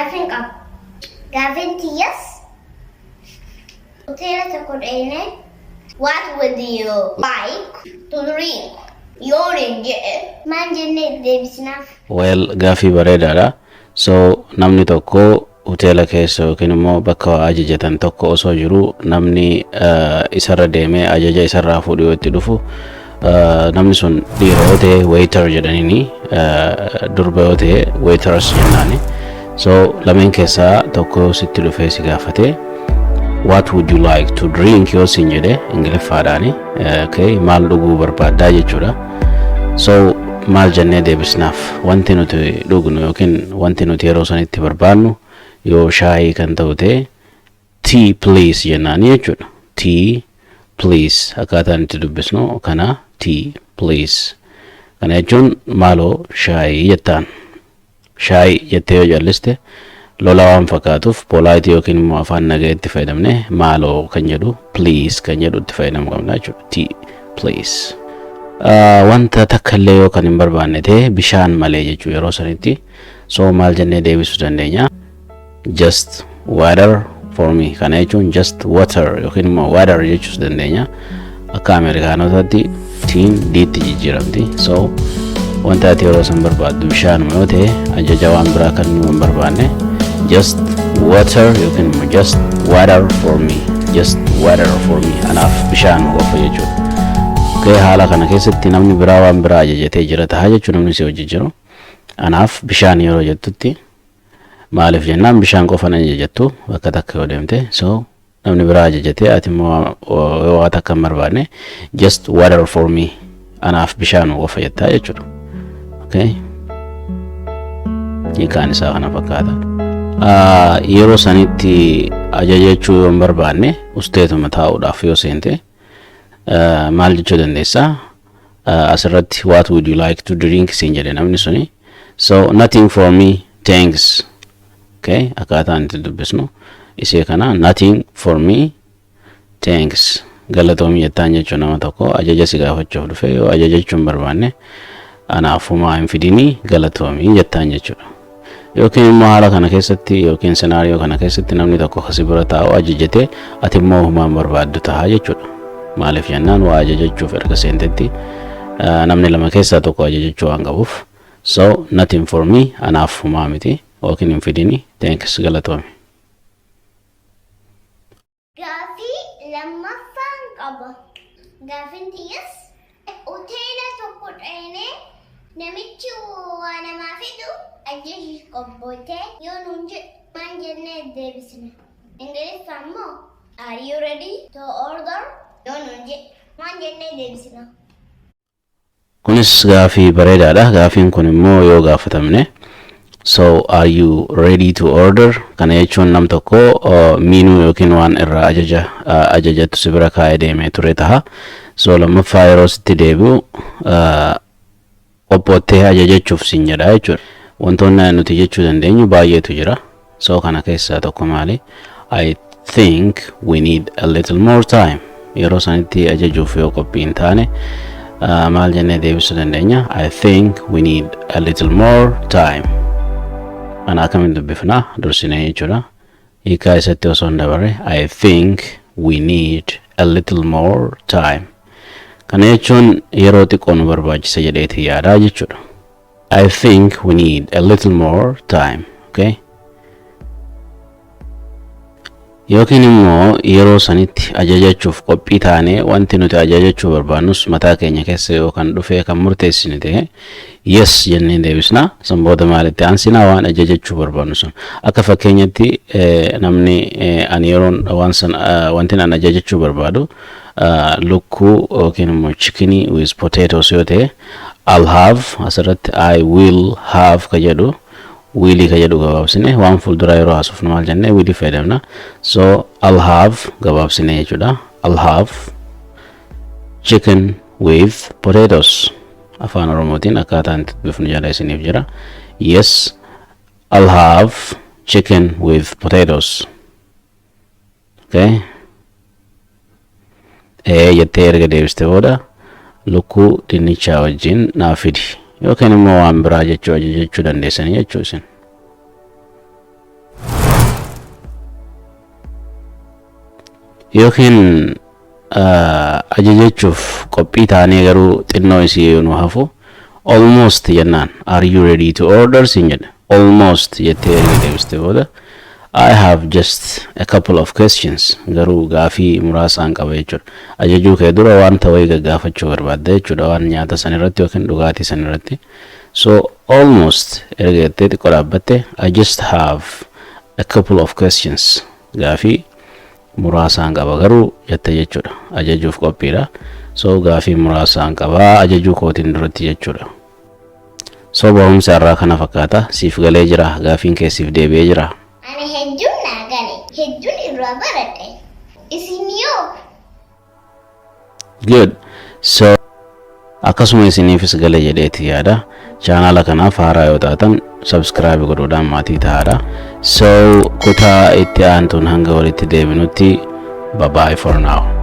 Gaaffiin qaba. Gaaffiin tiyyas hoteela tokko dhaqnee "What would you like to drink?" yoo niin jedhe, maal jennee deebisnaaf? Well, gaaffii bareedaadha. So namni tokko hoteela keessa yookiin immoo bakka waa ajajatan tokko osoo jiru, namni isarra deemee ajaja isarraa fuudhu yoo itti dhufu, namni sun dhiira yoo ta'e waiter jedhaniini, durba yoo ta'e waitress jennaani. So lameen keessaa tokko sitti dhufee si gaafate, "What would you like to drink?" yoo siin jedhe Ingiliffaadhaani, okay, maal dhuguu barbaaddaa jechuudha. So maal jennee deebisnaaf? Wanti nuti dhugnu yookiin wanti nuti yeroo sanitti barbaannu yoo shaayii kan ta'u ta'e, "Tea, please" jennaani jechuudha. "Tea, please." Akkaataan itti dubbisnu kana, "Tea, please." Kana jechuun maaloo shaayii jettaan. Shaayii jettee yoo calliste lola waan fakkaatuuf, polite yookiin immoo afaan nagayetti fayyadamne maaloo kan jedhu, please kan jedhu itti fayyadamuu qabna jechuudha. "Tea, please." Wanta takka illee yoo kan hin barbaanne ta'e, bishaan malee jechuu yeroo sanitti, so maal jennee deebisuu dandeenya? "Just water for me." Kana jechuun just water yookiin immoo water jechuus dandeenya. Akka Ameerikaanotaatti tiin diitti jijjiiramti. So wanta ati yeroo san barbaaddu bishaanuma yoo ta'e, ajaja waan biraa kan nu hin barbaanne, "Just water" yookiin immoo "Just water for me." "Just water for me," anaaf bishaan qofa jechuudha. Okay, haala kana keessatti namni biraa waan biraa ajajatee jira ta'a jechuun namni si hojii jiru. Anaaf bishaan yeroo jettutti, maaliif jennaan, bishaan qofa nan ajajattu bakka takka yoo deemte. So namni biraa ajajatee, ati immoo yoo waa takka hin barbaanne, "Just water for me," anaaf bishaan qofa jettaa jechuudha. Okay. Hiikaan isaa kana fakkaata. Yeroo sanitti ajajachuu yoo hin barbaanne, usteetuma taa'uudhaaf yoo seente, maal jechuu dandeessaa? Asirratti "What would you like to drink?" siin jedhe namni suni. So "Nothing for me, thanks." Okay, akkaataan itti dubbisnu isee kana, "Nothing for me, thanks," galatoomii jettaan jechuu. Nama tokko ajaja si gaafachuuf dhufe yoo ajajachuu hin barbaanne, anaaf homaa hin fidinii, galatoomii jettaan jechuudha. Yookiin immoo haala kana keessatti yookiin scenario kana keessatti namni tokko kasi bira taa'u ajajate, ati immoo homaa hin barbaaddu ta'a jechuudha. Maaliif jennaan, waa ajajachuuf erga seentetti namni lama keessaa tokko ajajachuu waan qabuuf, so "Nothing for me," anaaf homaa miti yookiin hin fidini, thanks, galatoomi. Gaaffii lammaffaan qaba. Gaaffiin tiyyas hoteela tokko dhaqnee namichi waa namaa fidu ajjeeshiif qophootee yoo nuun jedhu, maal jennee deebisna? Ingiliffaan immoo "Are you ready to order?" yoo nuun jedhu, maal jennee deebisna? Kunis gaafii bareedaadha. Gaafiin kun immoo yoo gaafatamne, so "Are you ready to order?" Kana jechuun nam tokko menu yookiin waan irraa ajaja ajajattu si bira kaa'ee deemee ture taha. So lammaffaa yeroo sitti deebi'u qophoottee ajajachuuf siin jedha jechuudha. Wantoonni nuti jechuu dandeenyu baay'eetu jira. So kana keessaa tokko maali? "I think we need a little more time." Yeroo sanitti ajajuuf yoo qophii hin taane, maal jennee deebisuu dandeenya? "I think we need a little more time." Kana akkamiin dubbifna dursinee jechuudha. Hiikaa isatti osoo hin dabarre, "I think we need a little more time." Kana jechuun yeroo xiqqoo nu barbaachisa jedheeti yaadaa jechuudha. "I think we need a little more time." Okay? Yookiin immoo yeroo sanitti ajajachuuf qophii taanee, wanti nuti ajajachuu barbaannus mataa keenya keessa yoo kan dhufee kan murteessine ta'e, "Yes" jennee deebisna. San booda maalitti aansinaa? Waan ajajachuu barbaannu sun. Akka fakkeenyatti, namni ani yeroon waan san wanti an ajajachuu barbaadu lukkuu yookiin immoo chicken with potatoes yoo ta'e, I'll have, asirratti "I will have" ka jedhu, will ka jedhu gabaabsine, waan fuulduraa yeroo haasofnu maal jennee will fayyadamna. So "I'll have" gabaabsine jechuudha. "I'll have chicken with potatoes." Afaan Oromootiin akkaataan itti dubbifnu jala isiniif jira. "Yes, I'll have chicken with potatoes." Okay, ee jettee erga deebiste booda, lukkuu dinnichaa wajjin naa fidi yookiin immoo waan biraa jechuu ajajachuu dandeessanii jechuu isin. Yookiin ajajachuuf qophii taanee garuu xinnoo isii yoo nu hafu "almost" jennaan, "Are you ready to order?" siin jedhe. "Almost" jettee erga deebiste booda, "I have just a couple of questions," garuu gaafii muraasaan qaba jechuudha. Ajajuu kee dura wanta wayii gaggaafachuu barbaadda jechuudha, waan nyaata san irratti yookiin dhugaatii san irratti. So "almost" erga jettee xiqqoo dhaabbatte, "I just have a couple of questions," gaafii muraasaan qaba garuu jette jechuudha. Ajajuuf qophiidha. So gaafii muraasaan qabaa ajajuu kootiin duratti jechuudha. So barumsa irraa kana fakkaata. Siif galee jira? Gaafiin kee siif deebi'ee jira? Ani hedduun naa gale. Hedduun irraa baradhe. Isin yoo? Good. So akkasuma isiniifis gale jedheeti yaada. Chaanaala kanaaf haaraa yoo taatan subscribe godhuudhaan maatii ta'aadha. So kutaa itti aantuun hanga walitti deebinutti, bye bye for now.